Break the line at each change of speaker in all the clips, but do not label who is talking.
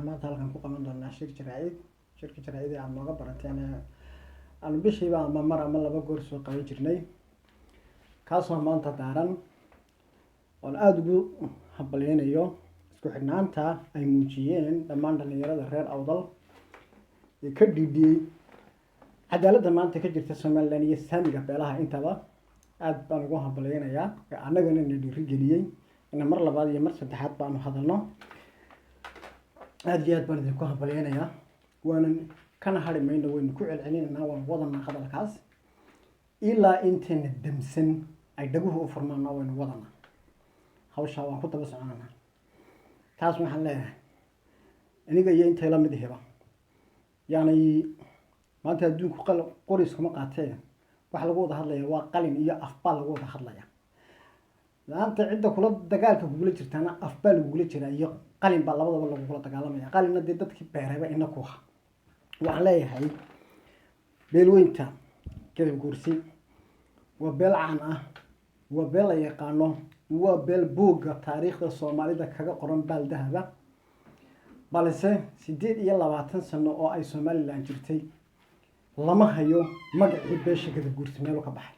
Waxaan maanta halkan ku qaban doonaa shir jaraa'id. Shirka jaraa'id ee aada nooga barateen ee aanu bishiiba ama mar ama laba goor soo qaban jirnay, kaasoo maanta daaran oon aada ugu hambalyeynayo isku xidhnaanta ay muujiyeen dhammaan dhalinyarada reer Awdal ee ka dhiidhiyey cadaaladda maanta ka jirta Somaliland iyo saamiga beelaha intaba. Aada baan ugu hambalyeynayaa, annagana na dhiirigeliyey ina mar labaad iyo mar saddexaad baanu hadalno. Aada iyo aad baan idinku hambalyeynayaa, waanan kana hari mayno, waynu ku celcelinaynaa, waan wadanaa hadalkaas ilaa intayna damsan ay dhaguhu u furmaana. Waynu wadanaa hawshaa, waan ku daba soconanaa. Taas waxaan leeyahay aniga iyo intay la mid ihiba, yaani maanta adduunku qori iskuma qaatee, waxa lagu wada hadlaya waa qalin iyo afbaa lagu wada hadlaya. Maanta cidda kula dagaalka kugula jirtaana afbaa lagugula jiraa iyo qalin baa labadaba lagugula dagaalamaya. Qalinna dee dadkii beerayba ina ku ha. Waxaan leeyahay beelweynta Gadabuursi waa beel caan ah, waa beel la yaqaano, waa beel buugga taariikhda Soomaalida kaga qoran baal dahaba. Balse 28 sano oo ay Somaliland jirtay lama hayo magacii beesha Gadabuursi meelu ka baxay.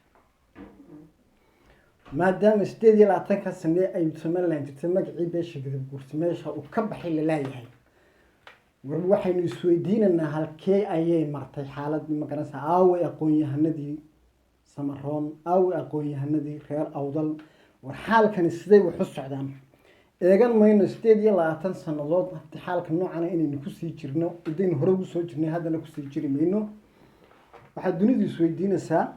Maadaama 28-ka sane ay Somaliland jirtay magacii beesha Gadabuursi meesha uu ka baxay lalaayahay, war waxaynu isweydiinaynaa halkee ayay martay xaalad magaranaysa? Aaway aqoon-yahanadii Samaroon? Aaway aqoon-yahanadii reer Awdal? War xaalkani siday wax u socdaan? Eegan mayno 28 sanadood hadii xaalka noocana inaynu kusii jirno. Idaynu hore ugu soo jirnay, haddana kusii jiri mayno. Waxaad dunidu isweydiinaysaa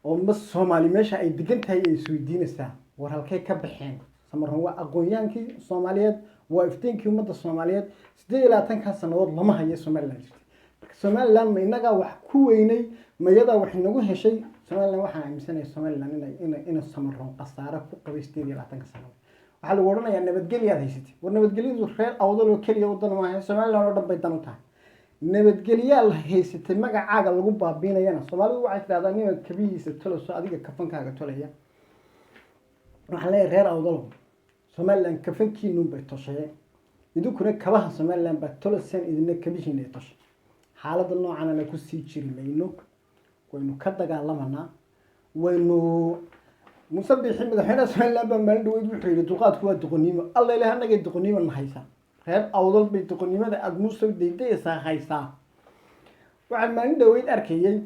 oo ma Soomaali meesha ay degan tahay ay isweydiinaysaa, war halkay ka baxeen Samaroon? Waa aqoon-yahankii Soomaaliyeed, waa iftiinkii ummadda Soomaaliyeed. 28-kaa sanadood lama hayo Somaliland jirtay. Marka Somaliland ma innagaa wax ku weynay, ma iyadaa wax inagu heshay Somaliland? Waxaan aaminsanahay Somaliland inay Samaroon khasaare ku qabay 28-ka sanadood. Waxaa lagu odhanayaa nabadgelyaad haysatay. War nabadgelyadu reer Awdal oo keliya wadan maaha, Somaliland oo dhan bay dan u tahay. Nabadgelyaa la haysatay magacaaga lagu baabiinayana, Soomaalidu waxay tidhahdaa niman kabihiisa tolaso adiga kafankaaga tolaya. Waxaan leeyahay reer Awdalo, Somaliland kafankiinuun bay tosheen, idinkuna kabaha Somaliland baa tolaseen, idina kabihiina ay toshay. Xaaladda noocanana kusii jiri mayno, waynu ka dagaalamanaa. Waynu Muuse Biixi, madaxweynaha Somaliland, baa maalin dhaweyd wuxuu yihi dulqaadku waa doqonnimo. Alla ilaah, annagay doqonnimo na haysaa? Reer Awdal bay doqonnimada aada Muuse daydayaysaa haysaa. Waxaan maalin dhaweyd arkayey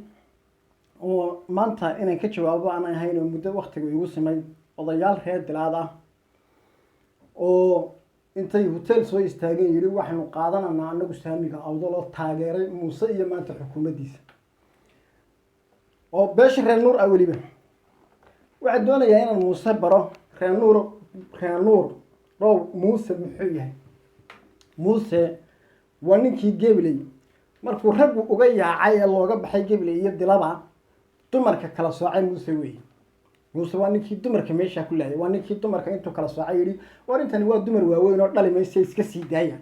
oo maanta inaan ka jawaabo aan ahayn oo muddo waktiga igu simay, odayaal reer Dilaad ah oo intay hotel soo istaageen yidhi waxaynu qaadananaa anagu saamiga Awdal, oo taageeray Muuse iyo maanta xukuumaddiisa, oo beesha reer Nuur ah. Weliba waxaan doonayaa inaan Muuse baro reer Nuur. Reer Nuur row, Muuse muxuu yahay? Muuse waa ninkii Gebiley markuu raggu uga yaacay ee looga baxay Gebiley iyo Dilaba dumarka kala soocay. Muuse weeye. Muuse waa ninkii dumarka meeshaa ku laayay, waa ninkii dumarka intuu kala soocay yidhi war intani waa dumar waaweyn oo dhali maysa, iska sii daaya.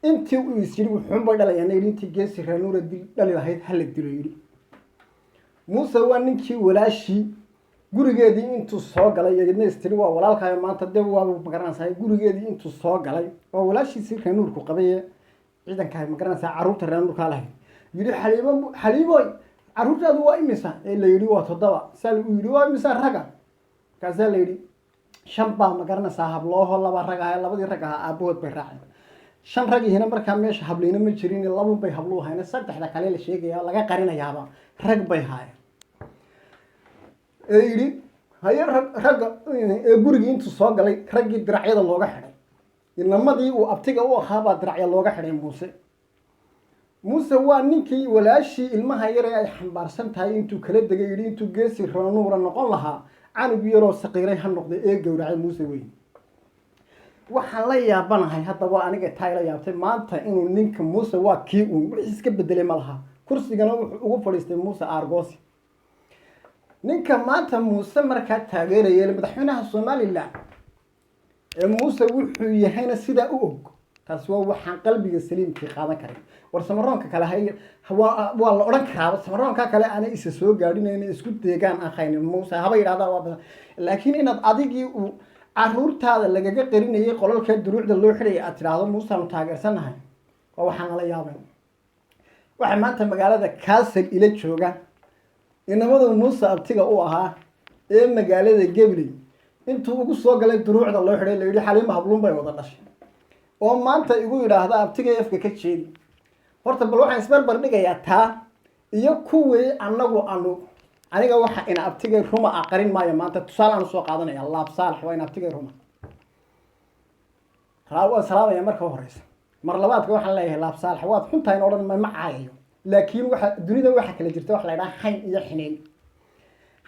Intii uu is yidhi wuxuunbay dhalayaan, yidhi intii geesi reer Nuura dil dhali lahayd hala dilo yidhi. Muuse waa ninkii walaashii gurigeedii intuu soo galay, iyadna istiri waa walaalkaayo maanta dee waaba magaranaysaa, gurigeedii intuu soo galay oo walaashiisii reer Nuurku qabaye ciidankaa magaranaysaa carruurta reer Nuurkaa lahayd yidhi Xaliimo, Xaliimoy, carruurtaadu waa imisa? Ee la yidhi waa 7. Saa uu yidhi waa imisa ragga? Markaasaa la yidhi shan baa magaranaysaa hablooho, laba rag ah. Labadii rag ahaa aabahood bay raaceen. Shan ragihina markaa meesha habliina ma jirin, laba bay habluu hayna, saddexda kale la sheegaya laga qarinayaaba rag bay haayeen. Ee yidhi haye rag ragga ee gurigii intuu soo galay raggii diracyada looga xidhay, inamadii uu abtiga u ahaabaa diracya looga xidhay. Muuse waa ninkii walaashii ilmaha yare ay xambaarsan tahay intuu kala degay yidhi intuu geesi ranuura noqon lahaa canug yaroo saqiiray ha noqday ee gowracay. Muuse weyn. Waxaan la yaabanahay haddaba aniga taa ila yaabtay maanta inuu ninka Muuse waa kii uun wixii iska bedelay ma laha, kursigana wuxuu ugu fadhiistay Muuse aargoosi. Ninka maanta Muuse markaa taageeraya madaxweynaha Somaliland ee Muuse wuxuu yahayna sidaa u og, taasi waa waxaan qalbiga saliimkii qaadan karin. War Samaroonka kale hay waa la odhan karaaba, Samaroonka kale aanay isa soo gaadhinayna isku deegaan ahaynin Muuse haba yidhahdaa waa badan, laakiin inaad adigii uu caruurtaada lagaga qarinayay qolalka duruucda loo xidhaya aad tidhaahdo Muuseanu taageersanahay. Waa waxaan lala yaabay. Waxaa maanta magaalada Kassel ila jooga inamada Muuse abtiga u ahaa ee magaalada Gabiley intuu ugu soo galay duruucda loo xidhay, la yidhi Xaliima habluun bay wada dhashay, oo maanta igu yidhaahda abtiga afka ka jeedi. Horta bal waxaan isbarbar dhigayaa taa iyo kuwii annagu anu aniga waxa ina abtigay ruma a qarin maayo. Maanta tusaale aan usoo qaadanaya Laab Saalax, waa ina abtigay ruma. Waan salaamaya marka horeysa. Mar labaadka waxaan leeyahay, Laab Saalax, waad xuntahay in odhan ma caayayo, laakiin waxa dunida waxa kala jirta waxa la idhaha xayn iyo xiniin.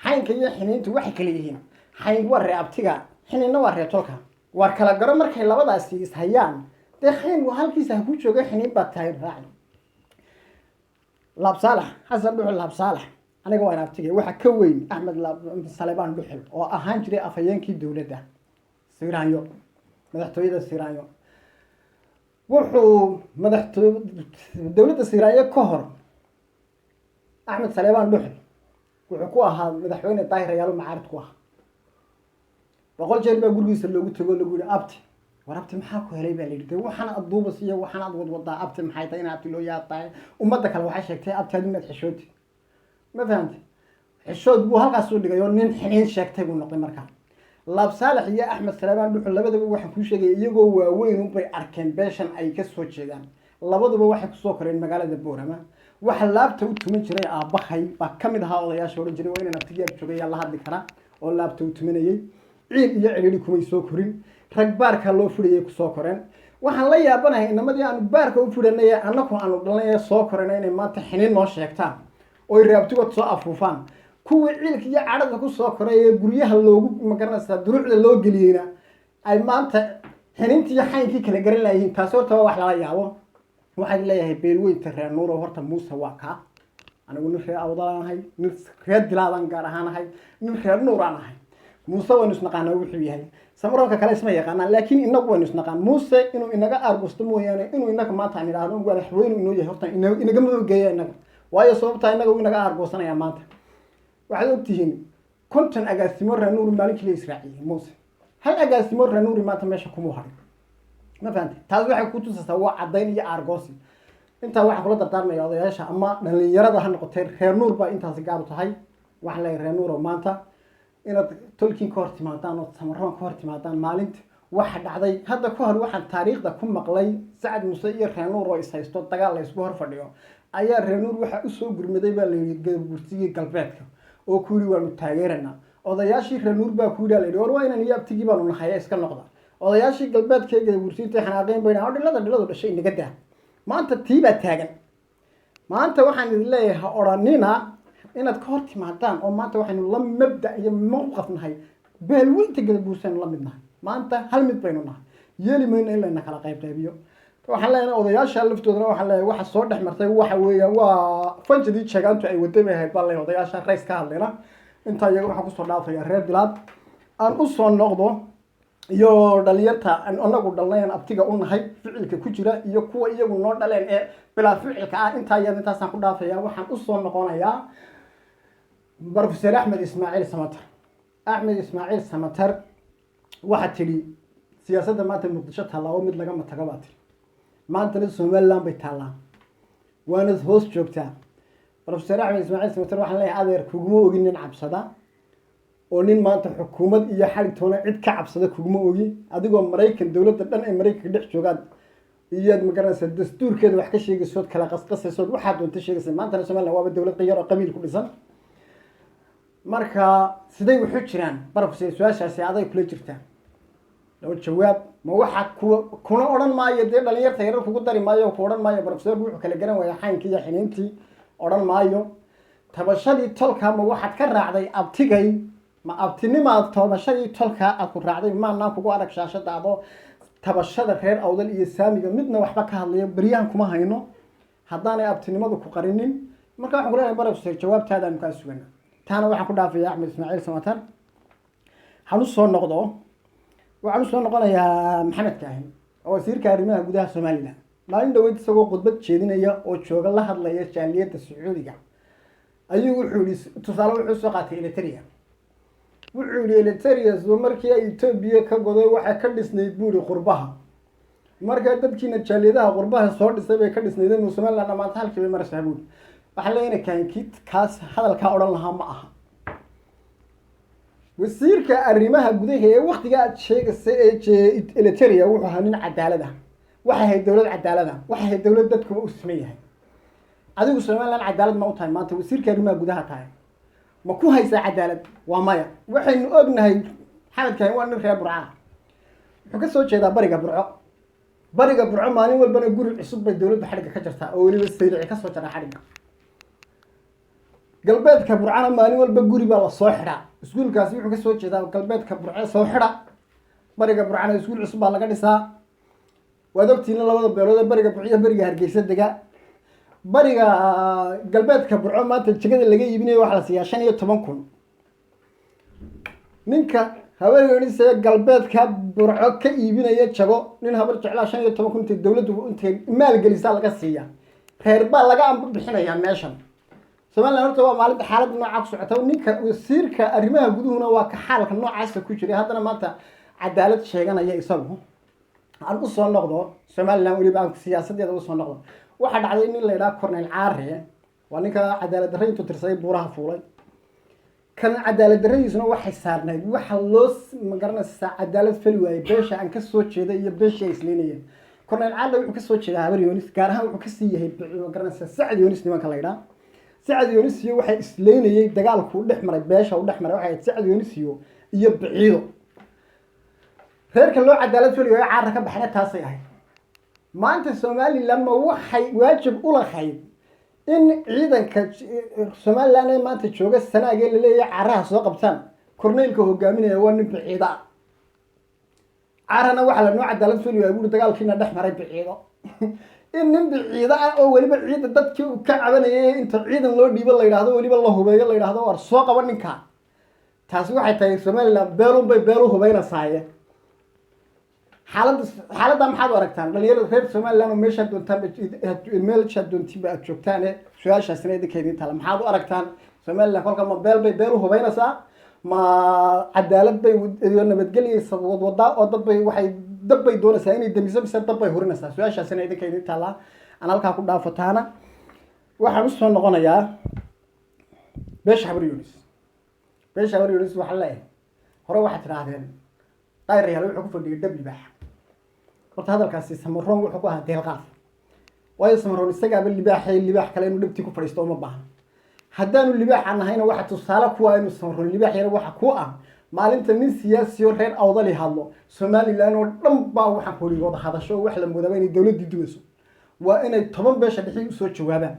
Xaynka iyo xiniintu waxay kala yihiin: xayn waa ree abtiga, xiniinna waa ree tolka. Waar kala garo. Markay labadaasi ishayaan, dee xayn waa halkiisa ha ku jooga, xiniin baad tahay raaci. Laab Saalax Xasan Dhuxul Laab Saalax aniga waa in abtiga. Waxa ka weyn Axmed Salebaan Dhuxul oo ahaan jiray afhayeenkii dowladda Siiraanyo, madaxtooyada Siiraanyo. Wuxuu madaxtooy dowladda Siiraanyo ka hor, Axmed Saleebaan Dhuxul wuxuu ku ahaa madaxweyne Daahir Ayaalo macaarid ku ahaa. 100 jeer baa gurigiisa loogu tago, lagu yihi: "Abti, war abti, maxaa ku helay?" baa la yidhi. "De waxaan aad duubas iyo waxaan aad wadwadaa, abti, maxay tahay? In abti loo yaa tahay, ummadda kale waxay sheegtay, abti, adi maad xishooti?" Ma fahamti? Xishood buu halkaas u dhigay oo nin xiniin sheegtay buu noqday. Markaa Laab Saalax iyo Axmed Saleebaan Dhuxul labadaba waxaan kuu sheegaya, iyagoo waaweyn unbay arkeen beeshan ay ka soo jeedaan. Labaduba waxay kusoo koreen magaalada Boorama. Waxa laabta u tuman jiray aabbahay baa ka mid ahaa odayaasha odhan jiray waa inaan abtigiyaab joogay la hadli karaa, oo laabta u tumanayay. Ciil iyo cidhiidhi kumay soo korin, rag baarka loo fidhayay kusoo koreen. Waxaan la yaabanahay inamadii aanu baarka u fidhanay, annaku aanu dhalnay ee soo korena, inay maanta xiniin noo sheegtaan oy reabtigood soo afuufaan. Kuwii ciilka iyo cadhada kusoo koray ee guryaha loogu, magaranaysaa, duruucda loo geliyeyna ay maanta xinintii iyo xaynkii kala garan laayihiin. Taasi horta waa wax lala yaabo. Waxaan leeyahay beelweynta reer Nuuro, horta Muuse waa kaa. Anigu nin reer Awdalaan ahay, nin reer Dilaadan gaar ahaan ahay, nin reer Nuuraan ahay. Muuse waynu isnaqaanaa wuxuu yahay. Samaroonka kale isma yaqaanaan, laakiin inagu waynu isnaqaan. Muuse inuu inaga aargusto mooyaane, inuu inaga maanta aan idhaahno madaxweynu inoo yahay, horta inagama geeya inaga. Waayo, sababtaa inaga uu inaga aargoosanaya maanta waxaad ogtihiin 50 agaasimo reer Nuuri maalinkii la israaciyey. Muuse hal agaasimo reer Nuuri maanta meesha kumuu harin. Ma fahantay? Taas waxay ku tusaysaa waa caddayn iyo aargoosi. Intaa waxaan kula dardaarmaya odayaasha ama dhalinyarada ha noqotee reer Nuur baa intaasi gaar u tahay. Waxaan leeyahay reer Nuur oo maanta inaad tolkiin ka hor timaadaan oo Samaroon ka hor timaadaan. Maalinta waxa dhacday hadda ka hor, waxaan taariikhda ku maqlay Sacad Muuse iyo reer Nuur oo is haysto, dagaal la isku hor fadhiyo, ayaa reer Nuur waxaa usoo gurmaday baa layidhi gadabursigii galbeedka oo ku yidhi: "Waanu taageeranaa." Odayaashii reer Nuur baa ku yidhi, la yidhi: "War waa inaan iyo abtigii baanu nahaya, iska noqda." Odayaashii galbeedka ee gadabursiinta xanaaqeen bay dhahan: "Dhilada dhiladu dhashay inaga daa." Maanta tii baa taagan. Maanta waxaan idin leeyahay, ha odhanina inaad ka hor timaadaan oo maanta waxaynu la mabda iyo mowqaf nahay beelweynta gadabuursaynu la mid nahay. Maanta hal mid baynu nahay, yeeli mayno in layna kala qayb qaybiyo. Waxaan leeyahay odayaasha laftoodana, waxaan leeyahay waxa soo dhex martay waxa weeyaan waa fanjadii jeegaantu ay waday bay ahayd baan leeyahay. Odayaasha rays ka hadlayna intaa iyaga waxaan kusoo dhaafaya. Reer Dilaad aan usoo noqdo iyo dhalinyarta aan anagu dhalnay, aan abtiga u nahay, ficilka ku jira iyo kuwa iyagu noo dhaleen ee bilaa ficilka ah, intaa iyada intaasaan ku dhaafaya. Waxaan usoo noqonayaa Professor Axmed Ismaaciil Samatar. Axmed Ismaaciil Samatar, waxaad tidhi siyaasadda maanta Muqdisho taallaa oo mid lagama tago baa tidhi. Maantana Somaliland bay taallaa, waanad hoos joogtaa. Professor Axmed Ismaaciil Samatar, waxaan leeyahay adeer, kuguma ogin nin cabsada oo nin maanta xukuumad iyo xarig toona cid ka cabsada kuguma ogi. Adigoo Maraykan, dowladda dhan ee Maraykanka dhex joogaad iyaad, magaranaysa, dastuurkeeda wax ka sheegaysood, kala qasqasaysood, waxaad doonta sheegaysa. Maantana Somaliland waaba dowlad qiyar oo qabiil ku dhisan. Marka siday waxu jiraan, professor? Su-aashaasi aday kula jirtaa laba jawaab. Ma waxa kuwa kuna odhan maayo, dee dhalinyarta yarar kugu dari maayo, ku odhan maayo professorku wuxuu kala garan waaya xaynkii iyo xiniintii, odhan maayo. Tabashadii tolka ma waxaad ka raacday abtigay? Ma abtinimaad tabashadii tolka aad ku raacday? Maanaan kugu arag shaashada adoo tabashada reer Awdal iyo saamiga midna waxba ka hadlayo, beryahan kuma hayno haddaanay abtinimadu ku qarinin. Marka waxaan kuleeyahay professor, jawaabtaadaanu kaa sugana. Taana waxaan ku dhaafaya Axmed Ismaaciil Samatar. Waxaan usoo noqdo, waxaan usoo noqonayaa Maxamed Kaahin oo wasiirka arrimaha gudaha Somaliland. Maalin dhaweyd isagoo khudbad jeedinaya oo jooga, la hadlaya jaaliyadda Sacuudiga, ayuu wuxuu yihi, tusaale wuxuu soo qaatay Eritrea. Wuxuu yihi: "Eritrea soo markii ay Etoobiya ka goday waxay ka dhisnayd," buu yihi, "qurbaha. Marka dadkiina jaaliyadaha qurbaha soo dhisay bay ka dhisnaydeen Somaliland maanta halkii bay maraysaa buuri. Waxaa leeyahay kaankid kaas hadalkaa odhan lahaa ma aha. Wasiirka arrimaha gudaha ee waktiga aad sheegaysa ee Eliteria wuxuu ahaa nin cadaalad ah. Waxay ahayd dowlad cadaalad ah, waxay ahayd dowlad dadkuba u siman yahay. Adigu Somaliland cadaalad ma u tahay maanta? Wasiirka arrimaha gudaha tahay, ma ku haysaa cadaalad? Waa maya. Waxaynu ognahay Maxamed Kaahin waa nin reer Burca ah, wuxuu ka soo jeedaa bariga Burco. Bariga Burco maalin walbana guri cusub bay dowladdu xadhigga ka jartaa, oo weliba Sayrici ka soo jaraa xadhigga. Galbeedka Burcana maalin walba guri baa lasoo xidhaa. Iskuulkaasi wuxuu kasoo jeedaa galbeedka Burce soo xidha, bariga Burcana iskuul cusub baa laga dhisaa. Waad ogtiina labada beelood ee bariga Burco iyo bariga Hargeysa dega. Bariga galbeedka Burco maanta jegada laga iibinayo waxaa la siiyaa 15,000. Ninka haweeneyse galbeedka Burco ka iibinaya jago, nin Habar Jeclaa 15,000 intay dowladdu intay maalgelisaa laga siiya. Reer baa laga amba bixinayaa meeshan Somaliland. Horta waa maalinta xaaladda noocaa ku socota. Ninka wasiirka arrimaha guduhuna waa ka xaalka noocaasa ku jiray, haddana maanta cadaalad sheeganaya isagu. Aan usoo noqdo Somaliland, weliba aan siyaasadeeda usoo noqdo. Waxaa dhacday nin la yidhaha Cornel Caare, waa ninka cadaalad darre intuu tirsaday buuraha fuulay. Kan cadaalad darradiisuna waxay saarnayd waxa loo magaranaysaa cadaalad fali waayey beesha aan kasoo jeeday iyo beeshii ay isleynayeen. Cornel Caare wuxuu kasoo jeedaa Habar Yoonis, gaar ahaan wuxuu kasii yahay magaranaysaa Sacad Yoonis. Nimanka la yidhaha Sacad Yoonis iyo waxay isleynayey, dagaalku dhex maray beesha u dhex maray waxay ahayd Sacad Yoonis iyo Biciido. Reerka loo cadaalad fali waayo Caara ka baxayna taasay ahayd. Maanta Somaliland ma waxay waajib u lahayd in ciidanka Somaliland ee maanta jooga Sanaagee laleeyahay Caaraha soo qabtaan, corneylka hogaaminaya waa nin Biciida ah? Caarana waxaa lanoo cadaalad fali waaya buuri dagaalkiina dhex maray Biciido, in nin Biciido ah oo weliba ciida dadkii uu ka cabanayay inta ciidan loo dhiibo la yidhahdo, weliba la hubeeyo, la yidhahdo war soo qaba ninka. Taasi waxay tahay Somaliland beelun bay beelu hubaynaysaaye. Xaaladda xaaladda maxaad u aragtaan, dhalinyarada reer Somaliland oo meeshaad doontaan, meeshaad doontiinba aad joogtaane? Su-aashaasina idinka idin taala. Maxaad u aragtaan Somaliland kolka? Ma beel bay beel u hubaynaysaa? Ma cadaalad bay iyo nabadgelyay wadwadaa oo dad bay waxay dab bay doonaysaa inay damiso, mise dab bay hurinaysaa? Su-aashaasina idinka idin taallaa. Aan halkaa ku dhaafataana waxaan usoo noqonayaa beesha Habar Yunis. Beesha Habar Yunis waxaa leeyahay, hore waxaad tidhaahdeen Dayryaal wuxuu ku fadhiyay dhab libaax. Horta hadalkaasi Samaroon wuxuu ku ahaa deelqaaf, waayo Samaroon isagaaba libaaxay, libaax kale inuu dhabtii ku fadhiisto uma baahna. Haddaanu libaax aan nahayna, waxa tusaale kuwa inuu Samaroon libaax yara waxa ku ah maalinta nin siyaasi oo reer Awdali hadlo, Somaliland oo dhan baa waxaan ku wada hadasho oo wax la moodaaba inay dowladdii dumayso. Waa inay 10 beesha dhexii usoo jawaabaan.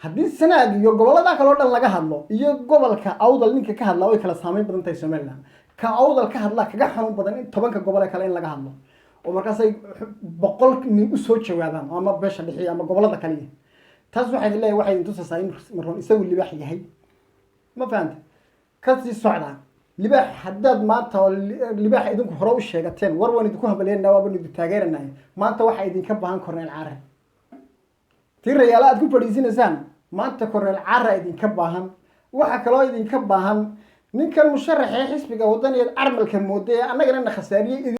Haddii Sanaag iyo gobollada kale oo dhan laga hadlo iyo gobolka Awdal ninka ka hadlaa, way kala saameyn badan tahay. Somaliland ka Awdal ka hadlaa kaga xanuun badan in 10-ka gobol ee kale in laga hadlo, oo markaasay 100 nin usoo jawaabaan ama beesha dhexii ama gobollada kaliya. Taas waxay leeyahay, waxay idin tusaysaa in Maroon isagu libaax yahay. Ma fahanta? Kasii socdaa libaax. Haddaad maanta oo libaax idinku hore u sheegateen, war waan idinku hambalyeynaa, waaban idin taageeranay. Maanta waxaa idinka bahan Cornel Care. Tii Rayaala aad ku fadhiisanaysaan, maanta Cornel Care idinka baahan. Waxaa kaloo idinka baahan ninkan musharaxee xisbiga Wadaniyeed carmalka mooday ee annagana na khasaariyey.